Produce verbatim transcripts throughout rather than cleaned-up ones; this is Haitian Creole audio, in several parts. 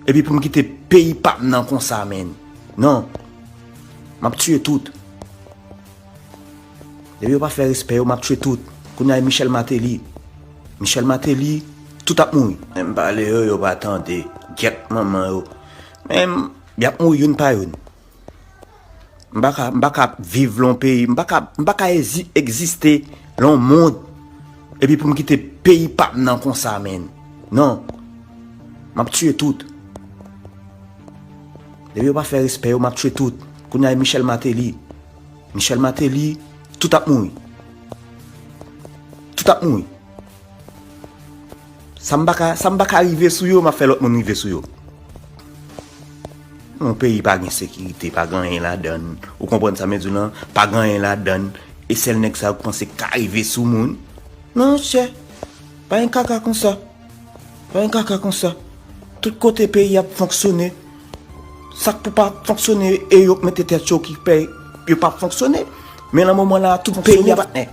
Epi pou m kite peyi pa m nan konsa, menn. Non. M ap tiye tout. Depi yo pa fè respè yo, m ap tiye tout. Kounye a, Michel Martelly. Michel Martelly, tout ap mouri. Men m pale yo, yo pa tande. Gyèt manman yo. Men y ap mouri youn pa youn. M pa ka, m pa ka viv lan yon peyi, m pa ka, m pa ka ezi-, egziste lan yon mond, epi pou m kite peyi pa m nan konsa, menn. Non. M ap tiye tout. Depi yo pa fè respè yo, m ap tiye tout. Kounye a, Michel Martelly. Michel Martelly, tout ap mouri. Tout ap mouri. Sa m pa ka, sa m pa ka rive sou yo, m ap fè lòt moun rive sou yo. Yon peyi pa gen sekirite, pa gen anyen ladann. Ou konprann sa m di w lan? Pa gen anyen ladann. E sèl nèg sa yo k panse k ka rive sou moun. Monchè, pa gen kaka konsa. Pa gen kaka konsa. Tout kote peyi ap fonksyone. Sa k pou pa fonksyone, e yo k mete tèt yo ki fè yo p ap fonksyone. Men lan moman la, tout peyi a patnè.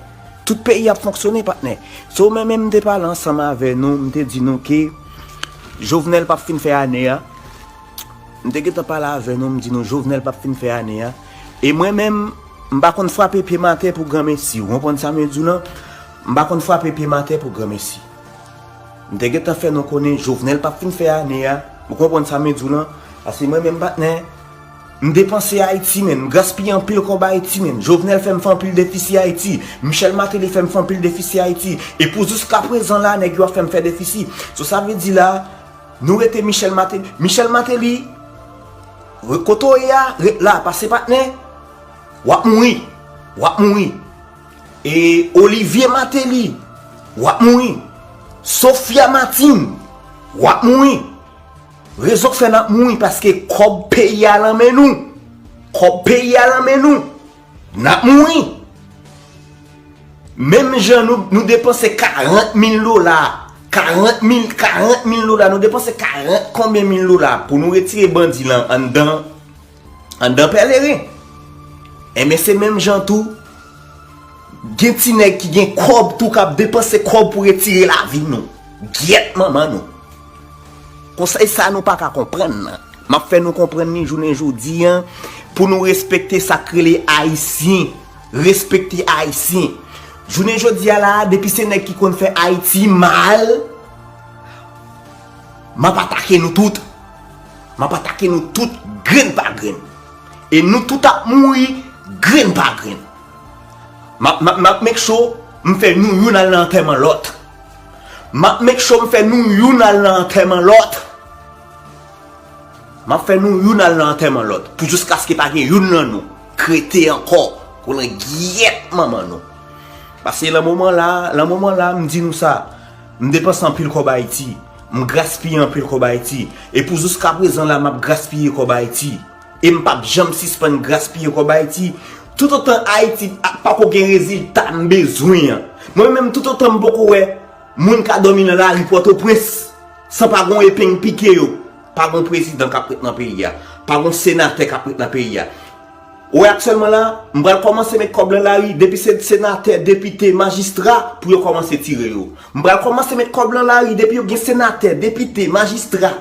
Tout peyi ap fonksyone, patnè. So, mwen menm, m te pale ansanm avè nou, m te di nou ke Jovenel p ap fin fè ane a. M te gentan pale avè nou, m di nou Jovenel p ap fin fè ane a. E mwen menm, m pa konn frape pye m atè pou granmesi. Ou konprann sa mwen di w lan? M pa konn frape pye m atè pou granmesi. M te gentan fè nou konnen Jovenel p ap fin fè ane a. Ou konprann sa mwen di w lan? Paske mwen menm patnè, m depanse Ayiti, menn. M gaspiye anpil kòb Ayiti, menn. Jovenel fè m fè anpil defisi Ayiti. Michel Martelly fè m fè anpil defisi Ayiti. E pou jiskaprezan la, nèg yo ap fè m fè defisi. So, sa vle di la, nou rete Michel Martelly. Michel Martelly, re-, kote w ye a, ret la, pase patnè. W ap mouri. W ap mouri. E Olivier Martelly, w ap mouri. Sophia Martine, w ap mouri. Rezon k fè n ap mouri, paske kòb peyi a lan men nou. Kòb peyi a lan men nou. N ap mouri. Menm jan nou, nou depanse karant mil dola, karant mil, karant mil dola, nou depanse karant konbyen mil dola pou nou retire bandi lan anndan, anndan Pèleren. Enben, se menm jan tou, gen ti nèg ki gen kòb tou k ap depanse kòb pou retire lavi nou. Gyèt manman nou. Konsèy sa nou pa ka konprann nan. M ap fè nou konprann li jounen jodi a, pou nou respekte sa k rele Ayisyen. Respekte Ayisyen. Jounen jodi a la, depi se nèg ki konn fè Ayiti mal, m ap atake nou tout. M ap atake nou tout, grenn pa grenn. E nou tout ap mouri, grenn pa grenn. M ap, m ap, m ap make sure m fè nou youn al nan antèman lòt. M ap make sure m fè nou youn al nan antèman lòt. M ap fè nou youn al nan antèman lòt. Pou jiskaske pa gen youn nan nou k rete ankò. Kou nan gyèt manman nou. Paske lan moman la, lan moman la, m di nou sa. M depanse anpil kòb Ayiti. M gaspiye anpil kòb Ayiti. E pou jiskaprezan la, m ap gaspiye kòb Ayiti. E m p ap janm sispann gaspiye kòb Ayiti. Toutotan Ayiti a-, pako gen rezilta m bezwen an. Mwen menm, toutotan m poko wè moun ka dòmi nan lari Pòtoprens san pa gon epeng pike yo, pa gon prezidan k ap ret nan peyi a, pa gon senatè k ap ret nan peyi a. Ou wè aktyèlman la, m pral kòmanse met kòb lan lari, depi se senatè, depite, majistra, pou yo kòmanse tire yo. M pral kòmanse met kòb lan lari, depi yo gen senatè, depite, majistra,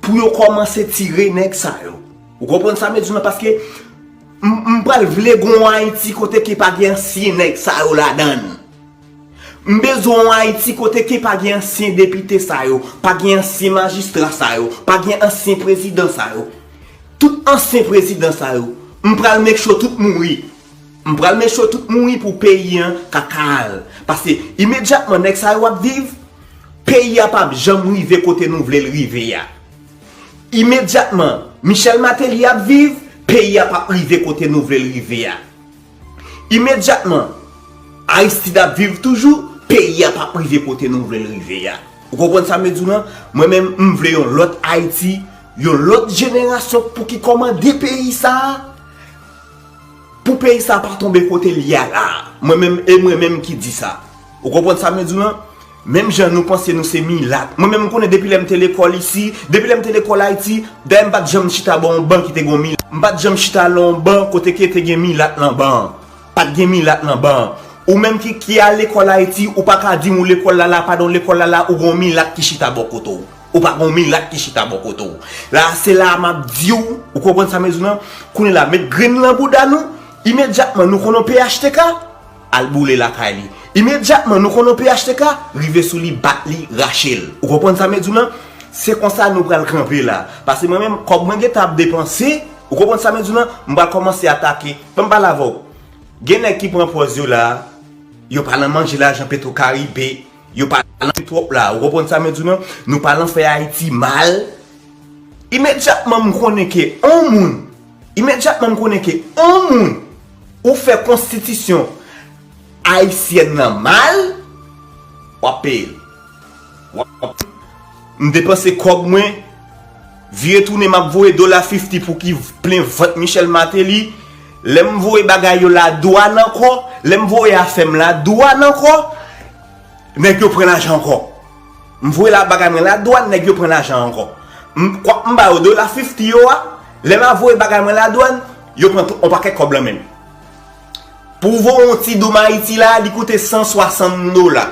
pou yo kòmanse tire nèg sa yo. Ou konprann sa m di w lan? Paske m, m pral vle gon Ayiti kote ke pa gen ansyen nèg sa yo ladann. M bezwen yon Ayiti kote ke pa gen ansyen depite sa yo, pa gen ansyen majistra sa yo, pa gen ansyen prezidan sa yo. Tout ansyen prezidan sa yo, m pral make sure tout mouri. M pral make sure tout mouri pou peyi an ka kal. Paske imedyatman nèg sa yo ap viv, peyi a p ap janm rive kote nou vle l rive a. Imedyatman Michel Martelly ap viv, peyi a p ap rive kote nou vle l rive a. Imedyatman Aristide ap viv toujou, peyi a p ap rive kote nou vle l rive a. Ou konprann sa m di w lan? Mwen menm, m vle yon lòt Ayiti, yon lòt jenerasyon pou ki kòmande peyi sa a. Pou peyi sa a pa tonbe kote l ye a la. Mwen menm, e mwen menm ki di sa. Ou konprann sa m di w lan? Menm jan nou panse nou se milat. Mwen menm, m konnen depi lè m te lekòl isi, depi lè m te lekòl Ayiti, dayè m pa t janm chita bò yon ban ki te gen yon milat. M pa t janm chita lan yon ban kote ke te gen milat lan ban an. Pa t gen milat lan ban an. Ou menm ki, ki al lekòl Ayiti, ou pa ka di m ou lekòl la la, pandan w lekòl la la, ou gen yon milat ki chita bò kote w. Ou pa gen yon milat ki chita bò kote w. La, se la a m ap di w, ou konprann sa m di w lan? Kounye la, met grenn nan bouda nou, imedyatman nou konn yon P H T K, al boule lakay li. Imedyatman nou konn yon P H T K, rive sou li, bat li, rache l. Ou konprann sa m di w lan? Se konsa nou pral kanpe la. Paske mwen menm, kòb mwen gentan ap depanse, ou konprann sa m di w lan? M pral kòmanse atake. Ban m pale avè w. Gen nèg ki pran pòz yo la, yo pa nan manje lajan Petro Caribe, yo pa nan twòp la. Ou konprann sa m di w lan? Nou pa nan fè Ayiti mal. Imedyatman m konnen ke on moun, imedyatman m konnen ke on moun ou fè konstitisyon ayisyèn nan mal, w ap peye l. W ap, m depanse kòb mwen, vire tounen m ap voye dola fifti pou ki plen vant Michel Martelly. Lè m voye bagay yo ladwàn ankò, lè m voye afè m ladwàn ankò, nèg yo pran lajan ankò. M voye la bagay mwen ladwàn, nèg yo pran lajan ankò. M, kwa, m ba yo dola fifti yo a, lè m a voye bagay mwen ladwàn, yo pran tout, on pakèt kòb lan men m. Pou voye yon ti doum Ayiti la, li koute san swasann dola.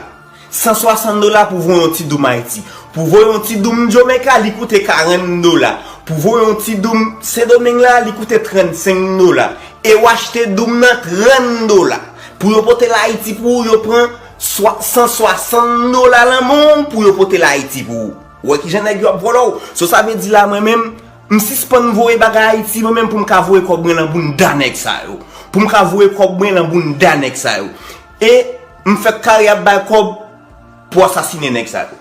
San swasann dola pou voye yon ti doum Ayiti. Pou voye yon ti doum Jamaica, li koute karant dola. Pou voye yon ti doum Sendomeng la, li koute trannsenk dola. E w achte doum nan trant dola. Pou yo pote l Ayiti pou ou, yo pran swa, san swasann dola lan men w pou yo pote l Ayiti pou ou. Ou wè kijan nèg yo ap vòlò w? So sa vle di la mwen menm, m sispann voye bagay Ayiti, mwen menm pou m ka voye kòb mwen lan bounda nèg sa yo. Pou m ka voye kòb mwen lan bounda nèg sa yo. E m fèk kare ap bay kòb pou asasinen nèg sa yo.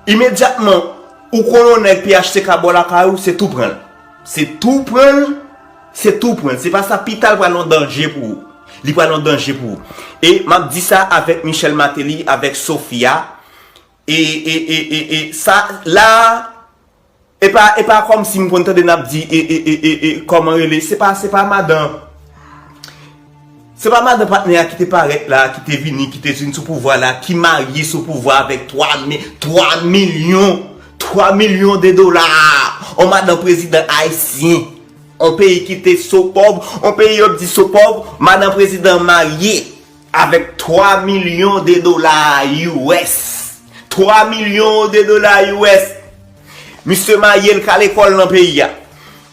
Imedyatman, ou konn yon nèg P H T K bò lakay ou, se tou pran l. Se tou pran l, se tou pran l. Se pa sa, pita l pral yon danje pou ou. Li pral yon danje pou ou. E m ap di sa avèk Michel Martelly, avèk Sophia. E, e, e, e, e, sa, la, e pa, e pa kòmsi m konn tande n ap di, e, e, e, e, e, kòman rele, se pa, se pa madan, se pa madan patnè a ki te parèt la, ki te vini, ki te vin sou pouvwa la, ki marye sou pouvwa avèk twa mi-, twa milyon, twa milyon de dola. On madan prezidan ayisyen. On peyi ki te so pòv, on peyi yo ap di so pòv, madan prezidan marye avèk twa milyon de dola U S. Twa milyon de dola U S. Misye marye l, kale kò l nan peyi a.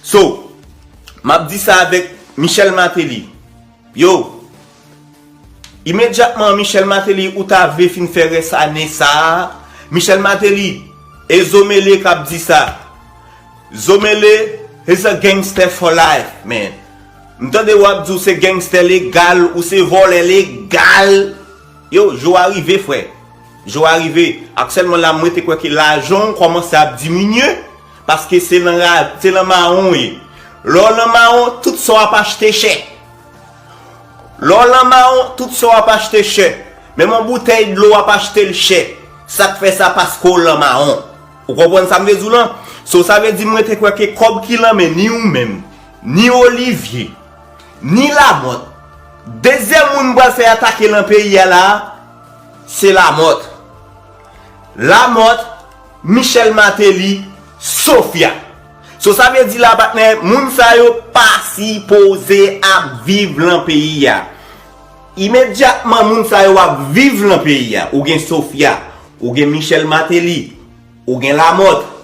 So, m ap di sa avèk Michel Martelly. Yo, imedyatman Michel Martelly ou ta vle fin fè rès ane sa a, Michel Martelly, e Zomele k ap di sa. Zomele is a gangster for life, man. M tande w ap di w se gangster legal, ou se vòlè legal. Yo, jou a rive, frè. Jou a rive. Aktyèlman la, mwen te kwè ke lajan w kòmanse ap diminye, paske se lan ra-, se lan mawon w ye. Lè w lan mawon, tout sa w ap achte chè. Lè w lan mawon, tout sa w ap achte chè. Menm yon boutèy dlo w ap achte l chè. Sa k fè sa? Paske w lan mawon. Ou konprann sa m vle di w lan? So, sa vle di mwen te kwè ke kòb ki lan men ni ou menm, ni Olivier, ni Lamothe, dezyèm moun m pral fè atake lan peyi a la, se Lamothe. Lamothe, Michel Martelly, Sophia. So, sa vle di la, patnè, moun sa yo pa sipoze ap viv lan peyi a. Imedyatman, moun sa yo ap viv lan peyi a. Ou gen Sophia, ou gen Michel Martelly, ou gen Lamothe,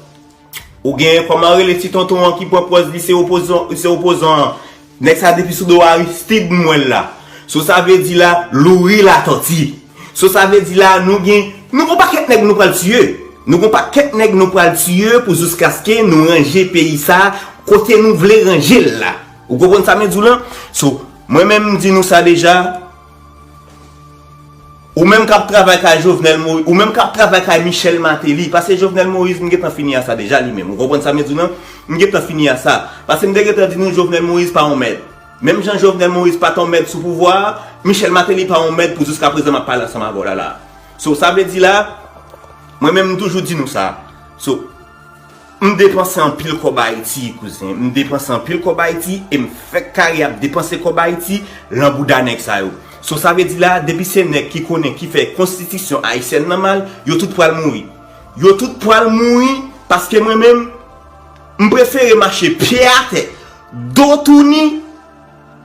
ou gen, kòman rele ti tonton an ki pran pòz li se opozan, se opozan an? Nèg sa depi sou do Aristide m wè l la. So sa vle di la, Louis Latortue. So sa vle di la, nou gen, nou gon pakèt nèg nou pral tiye. Nou gon pakèt nèg nou pral tiye pou jiskaske nou ranje peyi sa kote nou vle ranje l la. Ou konprann sa m di w lan? So, mwen menm m di nou sa deja, ou menm k ap travay kay Jovenel Moïse, ou menm k ap travay kay Michel Martelly, paske Jovenel Moïse, m gentan fini a sa deja li menm. Ou konprann sa m di w lan? M gentan fini a sa. Paske m te gentan di nou Jovenel Moïse pa yon mèd. Menm jan Jovenel Moïse pa t yon mèd sou pouvwa a, Michel Martelly pa yon mèd pou jiskaprezan m ap pale ansanm avè w la la. So, sa vle di la, mwen menm m toujou di nou sa. So, M depanse anpil kòb Ayiti, kouzen. M depanse anpil kòb Ayiti e m fèk kare ap depanse kòb Ayiti lan bouda nèg sa yo. So, sa vle di la, depi se nèg ki konnen ki fè konstitisyon ayisyèn nan mal, yo tout pral mouri. Yo tout pral mouri paske mwen menm, m prefere mache pye atè, do touni,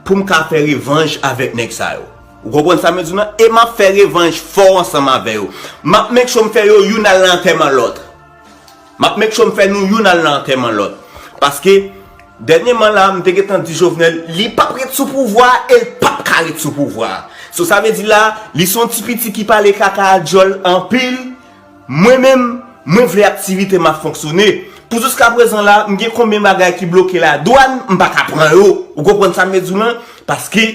pou m ka fè revanj avèk nèg sa yo. Ou konprann sa m di w lan? E m ap fè revanj fò ansanm avè yo. M ap make sure m fè yo youn al nan antèman lòt. M ap make sure m fè nou youn al nan antèman lòt. Paske, dènyèman la, m te gentan di Jovenel, li p ap ret sou pouvwa a e l p ap ka ret sou pouvwa a. So, sa vle di la, li se yon ti piti ki pale kaka a dyòl anpil. Mwen menm, mwen vle aktivite m ap fonksyone. Pou jiskaprezan la, m gen konbyen bagay ki bloke ladwàn, m pa ka pran yo. Ou konprann sa m vle di w lan? Paske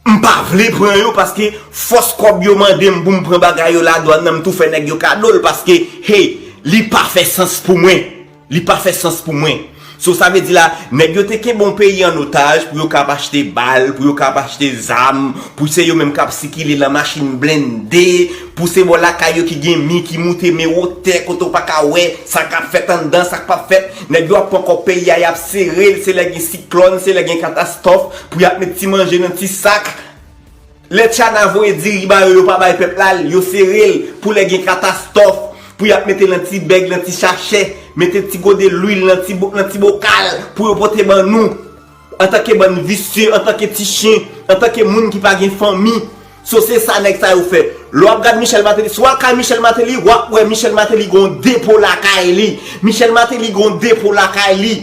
m pa vle pran yo, paske fòs kòb yo mande m pou m pran bagay yo ladwàn nan, m tou fè nèg yo kado l, paske, hey, li pa fè sans pou mwen. Li pa fè sans pou mwen. So, sa vle di la, nèg yo te kenbe yon peyi an otaj pou yo ka ap achte bal, pou yo ka ap achte zam, pou se yo menm k ap sikile nan machin blende, pou se bò lakay yo ki gen mi ki moute men wotè kote w pa ka wè sa k ap fèt anndan, sa k p ap fèt. Nèg yo ap pran kòb peyi a, y ap sere l, se lè gen siklòn, se lè gen katastwòf, pou y ap met ti manje nan ti sak. Lè Tchana voye diri ba yo, yo pa bay pèp la l, yo sere l pou lè gen katastwòf, pou y ap mete l nan ti bèg, nan ti sachè, mete ti gode lwil nan ti bo-, nan ti bokal pou yo pote ban nou. Antanke bann visye, antanke ti chen, antanke moun ki pa gen fanmi. So, se sa nèg sa yo fè. Lè w ap gad Michel Martelly, si w al kay Michel Martelly, w ap wè Michel Martelly gon depo lakay li. Michel Martelly gon depo lakay li.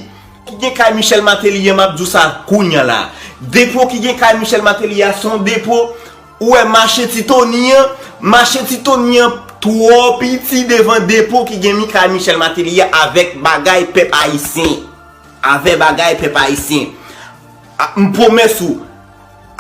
Ki gen kay Michel Martelly an, m ap di w sa kounya la. Depo ki gen kay Michel Martelly a, se yon depo, ou wè mache Ti Tony an, mache Ti Tony an twò piti devan depo ki gen mi kay Michel Martelly a avèk bagay pèp ayisyen. Avè bagay pèp ayisyen. A, m pwomès ou,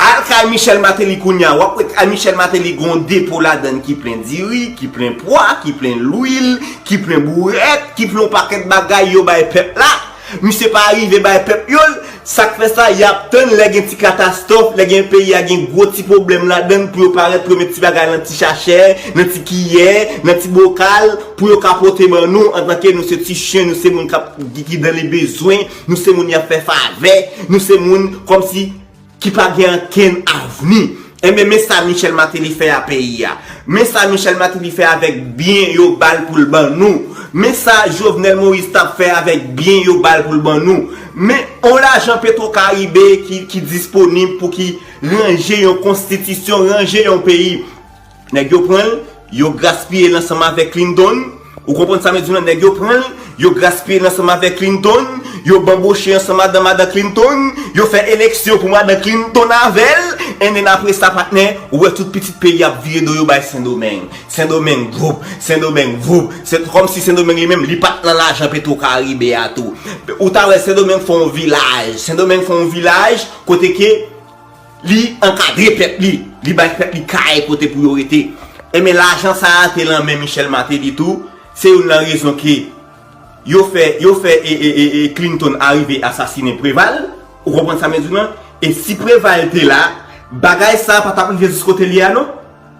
al kay Michel Martelly kounya, w ap wè kay Michel Martelly gon depo ladann ki plen diri, ki plen pwa, ki plen lwil, ki plen bourèt, ki plen yon pakèt bagay yo bay pèp la. Misye pa rive bay pèp yo l. Sa k fè sa, y ap tann lè gen ti katastwòf, lè gen peyi a gen gwo ti pwoblèm ladann pou yo parèt, pou yo met ti bagay nan ti sachè, nan ti kiyè, nan ti bokal, pou yo ka pote ban nou, antanke nou se ti chen, nou se moun k ap, ki, ki dan le bezwen, nou se moun y ap fè favè, nou se moun kòmsi ki pa gen ankenn avni. Enben, men sa Michel Martelly fè a peyi a. Men sa Michel Martelly fè avèk byen yo ba l pou l ban nou. Men sa Jovenel Moïse t ap fè avèk byen yo ba l pou l ban nou. Men on lajan Petwokaribe ki, ki disponib pou ki ranje yon konstitisyon, ranje yon peyi. Nèg yo pran l, yo gaspiye l ansanm avèk Clinton. Ou konprann sa m di w lan? Nèg yo pran l, yo gaspiye l ansanm avèk Clinton, yo banboche ansanm madan madan Clinton, yo fè eleksyon pou madan Clinton avè l, and then apre sa, patnè, ou wè tout pitit peyi ap vire do yo bay Sendomeng. Sendomeng, voup, Sendomeng, voup. Se kòmsi Sendomeng li menm, li pa t nan lajan Petwokaribe a tou. Ou ta wè Sendomeng fè yon vilaj. Sendomeng fè yon vilaj kote ke li ankadre pèp li, li bay pèp li kay kote pou yo rete. Enben, lajan sa a te lan men Michel Martelly tou, se youn nan rezon ke yo fè, yo fè e, e, e, e Clinton arive asasinen Preval, ou konprann sa m di w lan? E si Preval te la, bagay sa a pa t ap rive jis kote li a non.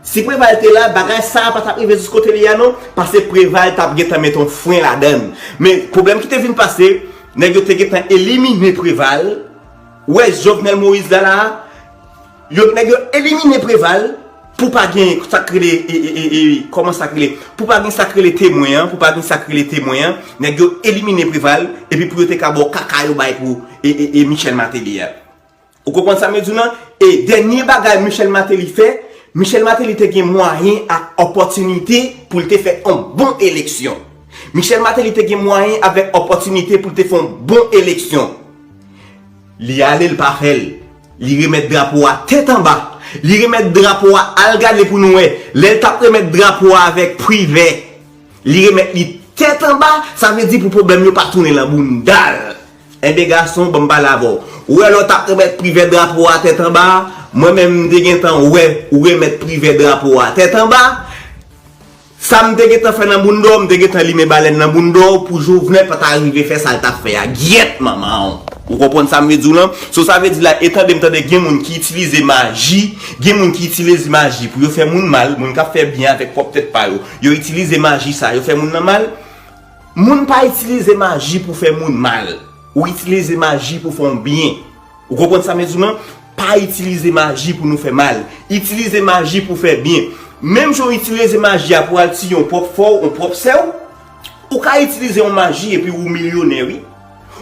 Si Preval te la, bagay sa a pa t ap rive jis kote li a non, paske Preval t ap gentan met yon fren ladann. Men pwoblèm ki te vin pase, nèg yo te gentan elimine Preval, ou wè Jovenel Moïse la la, yo, nèg yo elimine Preval pou pa gen sa k rele, e, e, e, e, kòman sa k rele, pou pa gen sa k rele temwen an, pou pa gen sa k rele temwen an, nèg yo elimine Preval, epi pou yo te ka ba w kaka yo bay pou, e, e, e, Michel Martelly a. Ou konprann sa m di w lan? E dènye bagay Michel Martelly fè, Michel Martelly te gen mwayen ak opòtinite pou l te fè yon bon eleksyon. Michel Martelly te gen mwayen avèk opòtinite pou l te fè yon bon eleksyon. Li ale, l pa fè l. Li remèt drapo a tèt anba. Li remèt drapo a, al gade pou nou wè. Lè l t ap remèt drapo a avèk Privè, li remèt li tèt anba, sa vle di pou pwoblèm yo pa tounen lan bounda l. Enben gason, ban m pale avè w. Ou wè lè w t ap remèt Privè drapo a tèt anba, mwen menm m te gentan wè ou remèt Privè drapo a tèt anba. Sa m te gentan fè nan bounda w, m te gentan limen balèn nan bounda w pou Jovenel pa ta rive fè sa l t ap fè a. Gyèt manman w. Ou konprann sa m vle di w lan? So, sa vle di la, e tande m tande gen moun ki itilize maji, gen moun ki itilize maji pou yo fè moun mal, moun k ap fè byen avèk pwòp tèt pa yo. Yo itilize maji sa, yo fè moun nan mal. Moun pa itilize maji pou fè moun mal. Ou itilize maji pou fè yon byen. Ou konprann sa m di w lan? Pa itilize maji pou nou fè mal. Itilize maji pou fè byen. Menm jan w itilize maji a pou al tiye yon pwòp frè w, yon pwòp sè w, ou ka itilize yon maji epi ou milyonè, wi.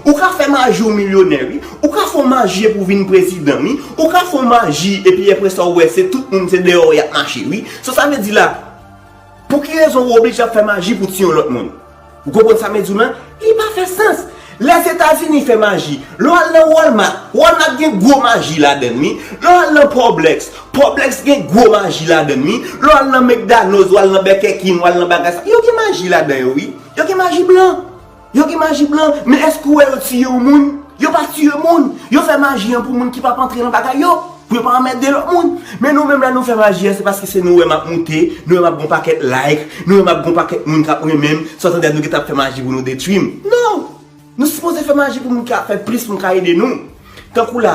Ou ka fè maji ou milyonè, wi. Ou ka fè yon maji epi w vin prezidan, wi. Ou ka fè yon maji epi apre sa w wè se tout moun se deyò y ap mache, wi. So sa vle di la, pou ki rezon ou oblije ap fè maji pou tiye yon lòt moun? Ou konprann sa m di w lan? Li pa fè sans. Lèzetazini fè maji. Lè w al nan Walmart, Walmart gen gwo maji ladan l, wi. Lè w al nan Publix, Publix gen gwo maji ladan l, wi. Lè w al nan McDonald's, w al nan Burger King, w al nan bagay sa, yo gen maji ladan yo, wi. Yo gen maji blan. Yo gen maji blan. Men èske w wè yo tiye yon moun? Yo pa tiye moun. Yo fè maji an pou moun ki p ap antre nan bagay yo, pou yo pa anmède lòt moun. Men nou menm lè nou fè maji a, se paske se nou wè m ap moute, nou wè m ap gon pakèt like, nou wè m ap gon pakèt moun k ap renmen m. Sa w tande a, nou gentan ap fè maji pou nou detwi m. Non! Nou sipoze fè maji pou moun ki ap fè plis, pou moun ka ede nou. Tankou la,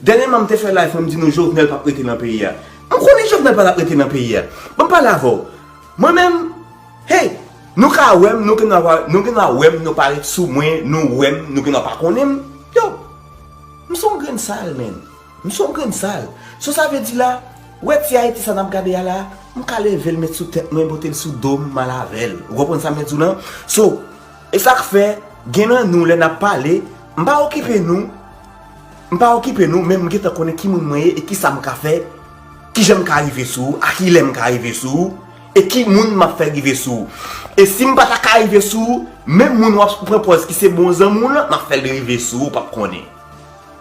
dènyèman m te fè live, mwen m di nou Jovenel p ap rete nan peyi a. M konnen Jovenel pa t ap rete nan peyi a. Ban m pale avè w. Mwen menm, hey, nou ka wè m, nou gendwa, nou gendwa wè m, nou parèt sou mwen, nou wè m, nou gendwa pa konnen m. Yo, m se yon grenn sal, menn. M se yon grenn sal. So sa vle di la, wè ti Ayiti sa n ap gade a la, m ka leve l met sou tèt mwen, pote l sou do m, m al avè l. Ou konprann sa m vle di w lan? So, e sa k fè, gen nan nou lè n ap pale, m pa okipe nou, m pa okipe nou, men m gentan konnen ki moun mwen ye e ki sa m ka fè, kijan m ka rive sou ou, a kilè m ka rive sou ou, e ki moun m ap fè rive sou ou. E si m pa ta ka rive sou ou, menm moun w ap pran pòz ki se bon zanmi w lan, m ap fè l rive sou ou, ou p ap konnen.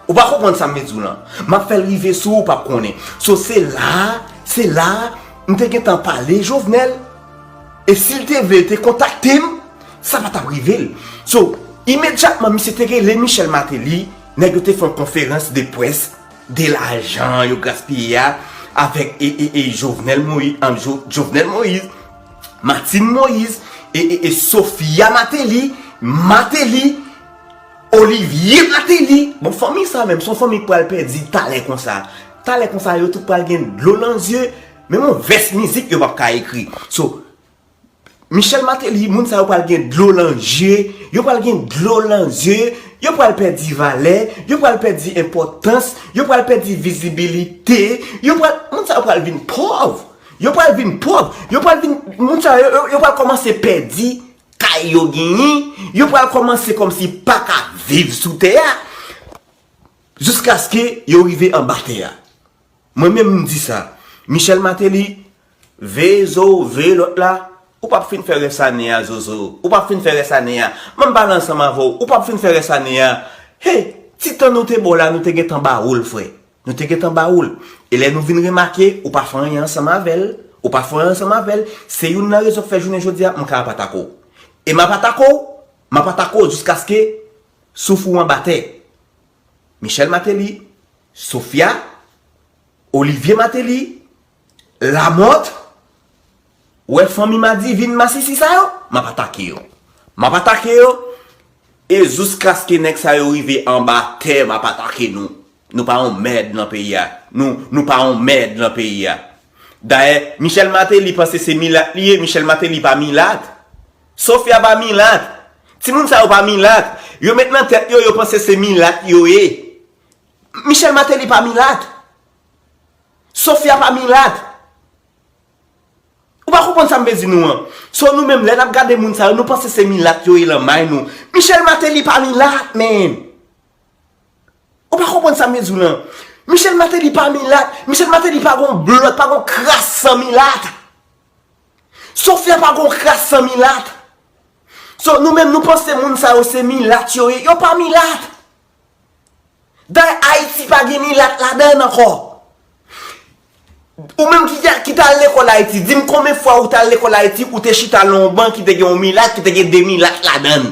Ou pa konprann sa m vle di w lan. M ap fè l rive sou ou, ou p ap konnen. So, se la, se la, m te gentan pale Jovenel. E si l te vle, l te kontakte m, sa pa t ap rive l. So, imedyatman, misye te rele Michel Martelly, nèg yo te fè yon konferans de près de lajan yo gaspiye a avèk e, e, e Jovenel Moïse, an, Jo, Jovenel Moïse, Martine Moïse, e, e, e Sophia Martelly, Martelly, Olivier Martelly. Bon, fanmi sa menm, se yon fanmi k pral pèdi talè konsa. Talè konsa, yo tout pral gen dlo nan zye, menm yon vès mizik yo p ap ka ekri. So, Michel Martelly, moun sa yo pral gen dlo nan je, yo pral gen dlo nan zye, yo pral pèdi valè, yo pral pèdi enpòtans, yo pral pèdi vizibilite, yo pral, moun sa yo pral vin pòv. Yo pral vin pòv. Yo pral vin, moun sa yo, yo, yo pral kòmanse pèdi kay yo genyen. Yo pral kòmanse kòmsi pa ka viv sou tè a. Jiskaske yo rive anba tè a. Mwen menm m di sa. Michel Martelly, veye zo w, veye lòt la, ou p ap fin fè rès ane a, Zozo. Ou p ap fin fè rès ane a. Ban m pale ansanm avè w, ou p ap fin fè rès ane a. Hey, ti tan nou te ba w la, nou te gentan ba ou l, frè. Nou te gentan ba ou l. E lè nou vin remake, ou pa fè anyen ansanm avè l, ou pa fè anyen ansanm avè l, se youn nan rezon k fè jounen jodi a, m ka ap atake w. E m ap atake w, m ap atake w jiskaske souf ou anba tè. Michel Martelly, Sophia, Olivier Martelly, Lamothe, ou wè fanmi Madivin, masisi sa yo, m ap atake yo. M ap atake yo, e jiskaske nèg sa yo rive anba tè, m ap atake nou. Nou pa yon mèd nan peyi a. Nou, nou pa yon mèd nan peyi a. Dayè, Michel Martelly panse se milat li ye, Michel Martelly pa milat. Sophia pa milat. Timoun sa yo pa milat. Yo met nan tèt yo, yo panse se milat yo ye. Michel Martelly pa milat. Sophia pa milat. Ou pa konprann sa m vle di nou an. So nou menm, lè n ap gade moun sa yo, nou panse se milat yo ye lan may nou. Michel Martelly pa milat, menn. Ou pa konprann sa m vle di w lan. Michel Martelly pa milat. Michel Martelly pa gon blòt, pa gon kras san milat. Sophia pa gon kras san milat. So, nou menm, nou panse moun sa yo se milat yo ye. Yo pa milat. Dayè, Ayiti pa gen milat ladan l ankò. Ou menm ki, ki t al lekòl Ayiti, di m konbyen fwa ou t al lekòl Ayiti, ou te chita lan yon ban ki te gen yon milat, ki te gen de milat ladan l.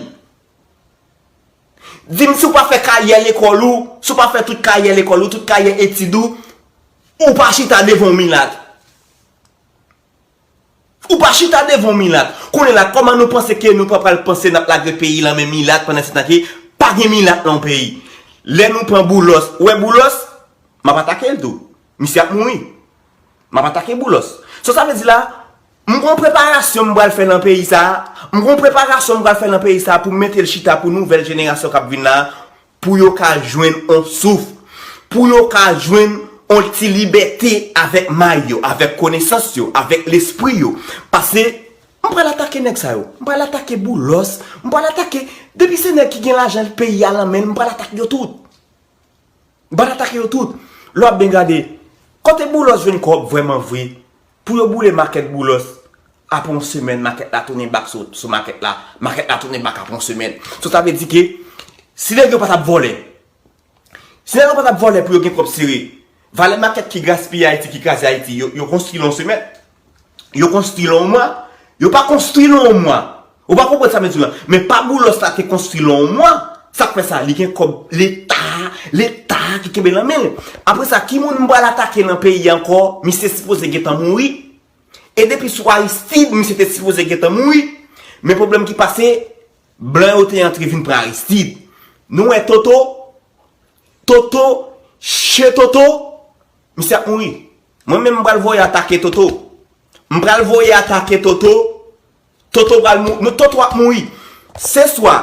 Di m si w pa fè karyè lekòl ou, si w pa fè tout karyè lekòl ou, tout karyè etid ou, ou pa chita devan yon milat. Ou pa chita devan yon milat. Kounye la, kòman nou panse ke nou pa pral panse n ap lage peyi lan men milat pandan se tan ke pa gen milat lan yon peyi? Lè nou pran Boulos, ou wè Boulos, m ap atake l tou. Misye ap mouri. M ap atake Boulos. So sa vle di la, m gon preparasyon m pral fè nan peyi sa a. M gon preparasyon m pral fè nan peyi sa a pou m mete l chita pou nouvèl jenerasyon k ap vin la, pou yo ka jwenn on souf, pou yo ka jwenn on ti libète avèk may yo, avèk konesans yo, avèk lespri yo. Paske m pral atake nèg sa yo. M pral atake Boulos. M pral atake, depi se nèg ki gen lajan peyi a lan men l, m pral atake yo tout. M pral atake yo tout. Lè w ap byen gade, kote Boulos jwenn kòb vrèman vre? Pou yo boule makèt Boulos, apre yon semèn, makèt la tounen bak sou, sou makèt la, makèt la tounen bak apre yon semèn. So, sa vle di ke si nèg yo pa t ap vòlè, si nèg yo pa t ap vòlè pou yo gen kòb sere, valè makèt ki gaspiye Ayiti, ki kraze Ayiti, yo, yo konstwi l yon semèn, yo konstwi l yon mwa, yo pa konstwi l yon mwa. Ou pa konprann sa m di w lan. Men pa Boulos la te konstwi l yon mwa. Sa k fè sa? Li gen kòb Leta, Leta ki kenbe l nan men l. Apre sa, ki moun m pral atake nan peyi a ankò? Misye sipoze gentan mouri. E depi sou Aristide, misye te sipoze gentan mouri. Men pwoblèm ki pase, blan yo te antre vin pran Aristide. Nou wè Toto, Toto, che Toto, misye ap mouri. Mwen menm m pral voye atake Toto. M pral voye atake Toto. Toto pral mouri. Nou Toto ap mouri. Se swa,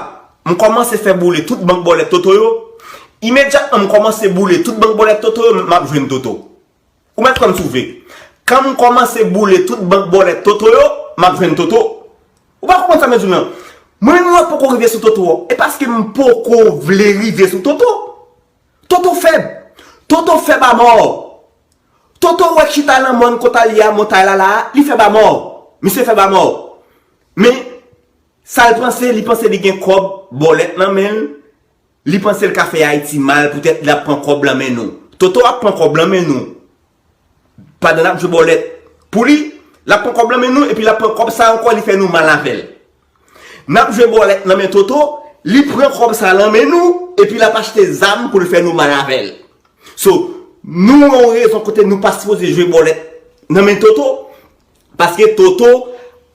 m kòmanse fè boule tout bank bòlèt Toto yo. Imedyatman m kòmanse boule tout bank bòlèt Toto yo, m ap jwenn Toto. Ou mèt kwè m si w vle. Kan m kòmanse boule tout bank bòlèt Toto yo, m ap jwenn Toto. Ou pa konprann sa m di w lan. Mwen menm mwen poko rive sou Toto. E paske m poko vle rive sou Toto. Toto fèb. Toto fèb amò. Toto wè k chita nan mòn kote l ye a, montay la la, li fèb amò. Misye fèb amò. Men, sa l panse, li panse li gen kòb bòlèt nan men l. Li panse l ka fè Ayiti mal poutèt l ap pran kòb lan men nou. Toto ap pran kòb lan men nou. Pandan n ap jwe bòlèt. Pou li, l ap pran kòb lan men nou, epi l ap pran kòb sa ankò, li fè nou mal avè l. N ap jwe bòlèt nan men Toto, li pran kòb sa lan men nou, epi l ap achte zam pou l fè nou mal avè l. So, nou gen yon rezon kote nou pa sipoze jwe bòlèt nan men Toto, paske Toto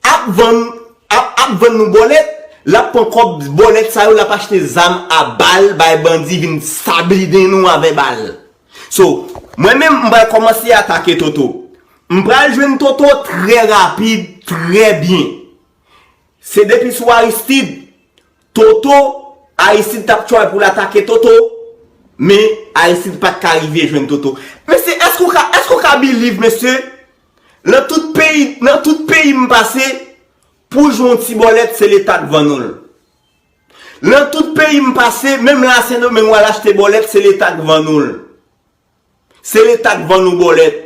ap vann, ap, ap vann nou bòlèt, l ap pran kòb bòlèt sa yo, l ap achte zam a bal, bay bandi vin sabliden nou avè bal. So, mwen menm, m pral kòmanse atake Toto. M pral jwenn Toto trè rapid, trè byen. Se depi sou Aristide, Toto, Aristide t ap try pou l atake Toto, men Aristide pa t ka rive jwenn Toto. Mesye, èske w ka, èske w ka believe, mesye? Nan tout peyi, nan tout peyi m pase, pou jwenn yon ti bòlèt, se Leta k vann ou l. Nan tout peyi m pase, menm la Sendomeng w al achte bòlèt, se Leta k vann ou l. Se Leta k vann nou bòlèt.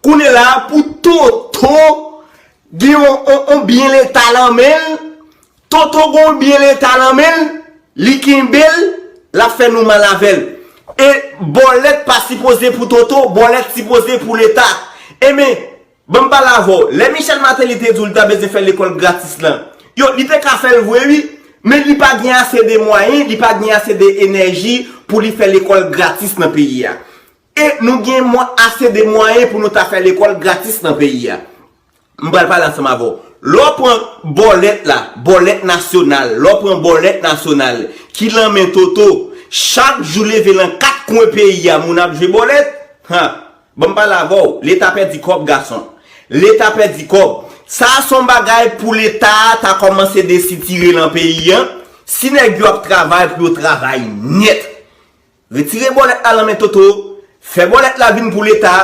Kounye la a, pou Toto gen yon, yon, yon byen Leta lan men l, Toto gen yon byen Leta lan men l, li kenbe l, l ap fè nou mal avè l. E bòlèt pa sipoze pou Toto, bòlèt sipoze pou Leta. Enben, ban m pale avè w. Lè Michel Martelly te di w li ta bezwen fè lekòl gratis lan, yo, li te ka fè l vre, wi, men li pa gen ase de mwayen, li pa gen ase de enèji pou li fè lekòl gratis nan peyi a. E nou gen mwa-, ase de mwayen pou nou ta fè lekòl gratis nan peyi a. M pral pale ansanm avè w. Lè w pran bòlèt la, bòlèt nasyonal, lè w pran bòlèt nasyonal ki lan men Toto, chak jou leve lan kat kwen peyi a, moun ap jwe bòlèt, han, ban m pale avè w, Leta pèdi kòb, gason. Leta pèdi kòb. Sa a se yon bagay pou Leta a ta kòmanse desitire lan peyi a. Si nèg yo ap travay, pou yo travay nèt. Retire bòlèt la lan men Toto, fè bòlèt la vin pou Leta,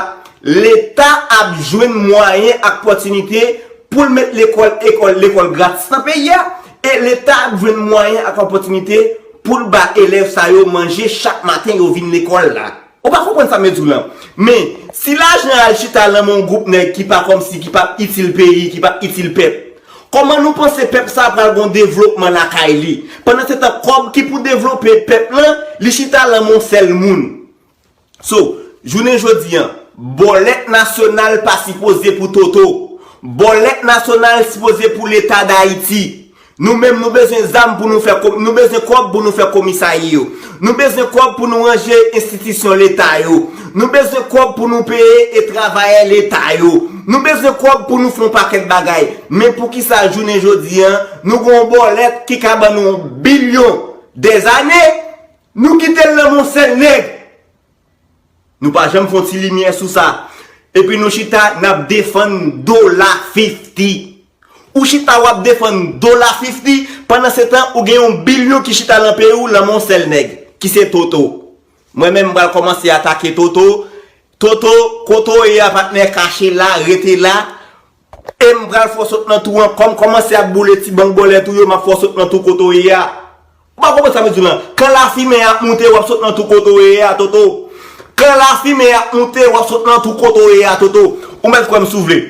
Leta ap jwenn mwayen ak pòtinite pou l met lekòl, ekòl, lekòl gratis nan peyi a, e Leta ap jwenn mwayen ak opòtinite pou l ba elèv sa yo manje chak maten yo vin lekòl la. Ou pa konprann sa m di w lan. Men, si lajan al chita lan men yon gwoup nèg ki pa kòmsi, ki p ap itil peyi, ki p ap itil pèp, kòman nou panse pèp sa a pral gon devlopman lakay li? Pandansetan, kòb ki pou devlope pèp lan, li chita lan men yon sèl moun. So, jounen jodi a, bòlèt nasyonal pa sipoze pou Toto. Bòlèt nasyonal sipoze pou Leta Dayiti. Nou menm, nou bezwen zam pou nou fè ko-, nou bezwen kòb pou nou fè komisarya yo. Nou bezwen kòb pou nou ranje enstitisyon Leta yo. Nou bezwen kòb pou nou peye e travayè Leta yo. Nou bezwen kòb pou nou fè yon pakèt bagay. Men poukisa jounen jodi a, nou gen yon bòlèt ki ka ban nou yon bilyon dèzane, nou kite l nan men yon sèl nèg? Nou pa janm fè yon ti limyè sou sa. Epi nou chita, n ap defann dola fifti. Ou chita, w ap defann dola fifti, pandansetan, ou gen yon bilyon ki chita lan peyi w, lan men yon sèl nèg, ki se Toto. Mwen menm, m pral kòmanse atake Toto. Toto, kote w ye a, patnè, kache la, rete la. E m pral fè w sot nan twou an. Kòm kòmanse ap boule ti bank bòlèt ou yo, m ap fè w sot nan twou kote w ye a. Ou pa konprann sa m di w lan? Kan lafimen ap moute, w ap sot nan twou kote w ye a, Toto. Kan lafimen ap moute, w ap sot nan twou kote w ye a, Toto. Ou mèt kwè m si w vle.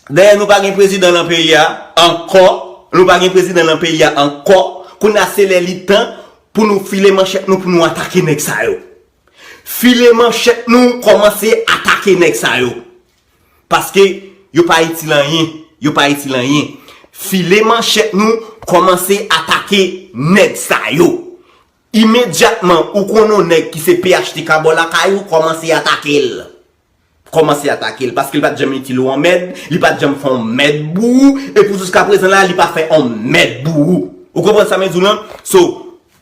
Dayè, nou pa gen prezidan nan peyi a ankò. Nou pa gen prezidan nan peyi a ankò. Kounye a se lè li tan pou nou file manchèt nou, pou nou atake nèg sa yo. File manchèt nou, kòmanse atake nèg sa yo. Paske yo pa itil anyen. Yo pa itil anyen. File manchèt nou, kòmanse atake nèg sa yo. Imedyatman ou konn yon nèg ki se P H T K bò lakay ou, kòmanse atake l. Kòmanse atake l. Paske li pa t janm itil ou an mèd, li pa t janm fè yon mèd pou ou, epi jiska prezan la, li pa fè yon mèd pou ou. Ou konprann sa mwen di w lan? So,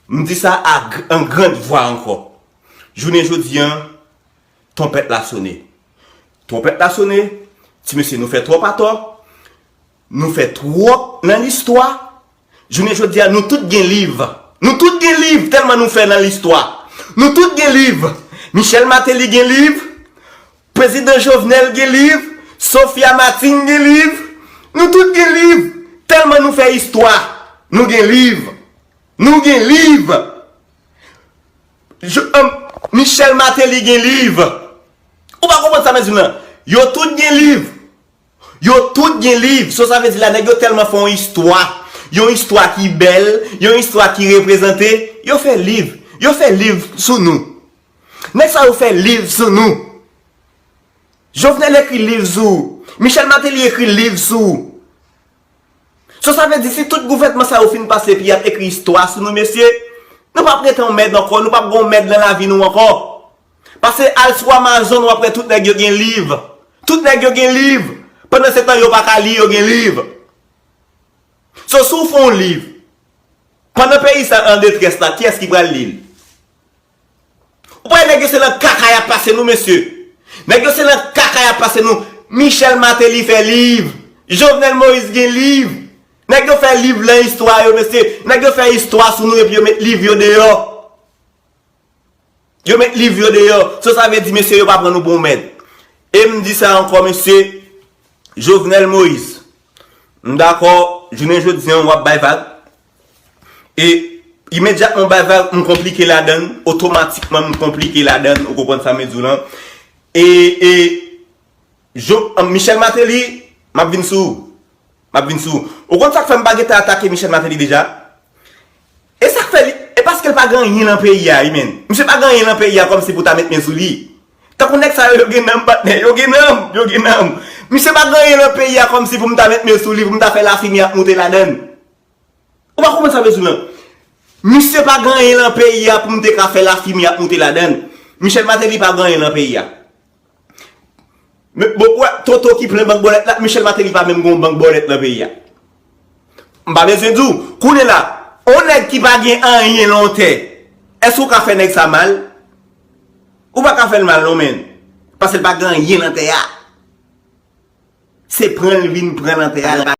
m di sa a gr- an grand vwa ankò. Jounen jodi an, twonpèt la sone. Twonpèt la sone, ti mesye, nou fè twòp atò, nou fè twòp nan listwa. Jounen jodi a, nou tout gen liv. Nou tout gen liv, tèlman nou fè nan listwa. Nou tout gen liv. Michel Martelly gen liv, Prezidan Jovenel gen liv, Sophia Martine gen liv. Nou tout gen liv, tèlman nou fè istwa. Nou gen liv. Nou gen liv. Jo- um, Michel Martelly gen liv. Ou pa konprann sa mwen di w lan? Yo tout gen liv. Yo tout gen liv. So sa vle di la, nèg yo tèlman fè yon istwa. Yon istwa ki bèl, yon istwa ki reprezante. Yo fè liv. Yo fè liv sou nou. Nèg sa yo fè liv sou nou. Jovenel ekri liv sou ou. Michel Martelly ekri liv sou ou. So sa vle di si tout gouvènman sa yo fin pase epi y ap ekri istwa sou nou, mesye, nou p ap rete yon mèd ankò, nou p ap gen yon mèd nan lavi nou ankò. Pase al sou Amazon, w ap wè tout nèg yo gen liv. Tout nèg yo gen liv. Pandan se tan yo pa ka li, yo gen liv. So si w fè yon liv, pandan peyi sa an detrès la, kiyès ki pral li l? Ou pa wè nèg yo se nan kaka y ap pase nou, mesye. Nèg yo se nan kaka y ap pase nou. Michel Martelly fè liv. Jovenel Moïse gen liv. Nèg yo fè liv lan istwa yo, mesye. Nèg yo fè istwa sou nou epi yo met liv yo deyò. Yo met liv yo deyò. So sa vle di, mesye, yo pa pran nou pou yon mèd. E m di sa ankò, mesye, Jovenel Moïse, m dakò, jounen jodi an, w ap bay vag. E imedyatman w bay vag, m konplike ladann, otomatikman m konplike ladann, ou konprann sa m di w lan. E, e, Jo- Michel Martelly, m ap vin sou ou. M ap vin sou ou. Ou konn sa k fè m pa gentan atake Michel Martelly deja? E sa k fè li, e paske l pa gen anyen nan peyi a, wi, menn. Misye pa gen anyen nan peyi a kòmsi pou ta met men sou li. Tankou nèg sa yo, yo gen nanm, patnè, yo gen nanm, yo gen nanm. Misye pa gen anyen nan peyi a kòmsi pou m ta met men sou li, pou m ta fè lafimi ap moute ladann. Ou pa konprann sa m di w lan? Misye pa gen anyen nan peyi a pou m te ka fè lafimi ap moute ladann. Michel Martelly pa gen anyen nan peyi a. Men, bon, ou wè, Toto ki plen bank bòlèt la, Michel Martelly pa menm gen yon bank bòlèt nan peyi a. M pa bezwen di w, kounye la, yon nèg ki pa gen anyen nan yon tè, èske w ka fè nèg sa mal? Ou pa ka fè l mal non, menn. Paske l pa gen anyen nan tè a. Se pran l vin pran nan tè a.